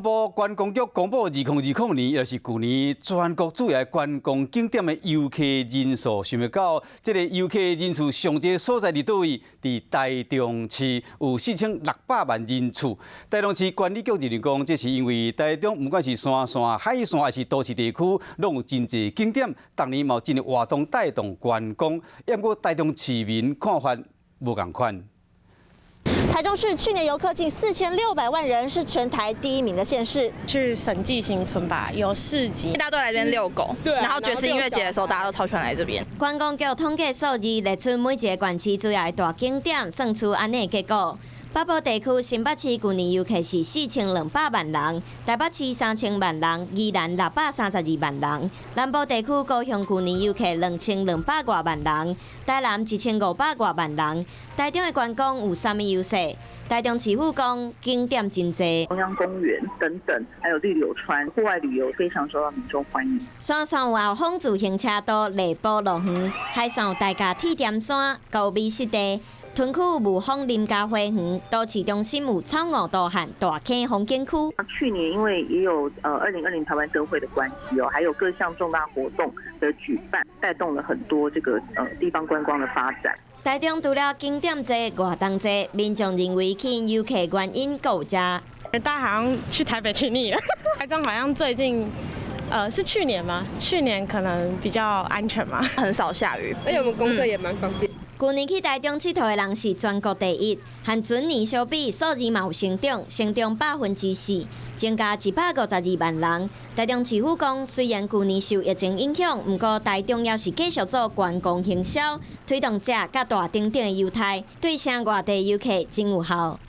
部觀光局公布，2020年，也是舊年全國主要觀光景點的遊客人數，想袂到這个遊客人數上濟所在佇佗位？佇台中市有4600萬人次。台中市管理局認為講，這是因為台中毋管是山線、海線，還是都市地區，攏有真濟景點，逐年嘛有真濟活動帶動觀光。毋過台中市民看法無仝款。台中市去年遊客近4600萬人，是全台第一名的縣市。去審計新村吧，有市集，大家都來這邊遛狗，然後爵士音樂節的時候，大家都超喜歡來這邊。觀光局統計數字，列出每一個縣市主要的大景點，算出按呢結果。北部地區新北市舊年遊客是4200萬人，台北市3000萬人，宜蘭632萬人。南部地區高雄舊年遊客2200外萬人，台南1500外萬人。台中的觀光有啥物優勢？台中市府講景點真濟，中央公園等等，還有綠柳川，戶外旅遊非常受到民眾歡迎。山上有後風自行車道、麗波樂園，海線有大甲鐵點山、高美濕地。屯區有霧峰林家花園，都市中心有草悟道和大坑風景區。去年因為也有2020台灣燈會的關係哦，還有各項重大活動的舉辦，帶動了很多這個地方觀光的發展。台中除了景點濟、活動濟，民眾認為吸引遊客原因閣有遮。大家好像去台北去膩了，台中好像最近，是去年嗎？去年可能比較安全嘛，很少下雨，而且我們公車也蠻方便。舊年去台中𨑨迌的人是全國第一，和前年相比，數字嘛有成長，成長4%，增加152萬人。台中市府講，雖然舊年受疫情影響，毋過台中猶是繼續做觀光行銷，推動食佮大等等的優待，對省外地遊客真有效。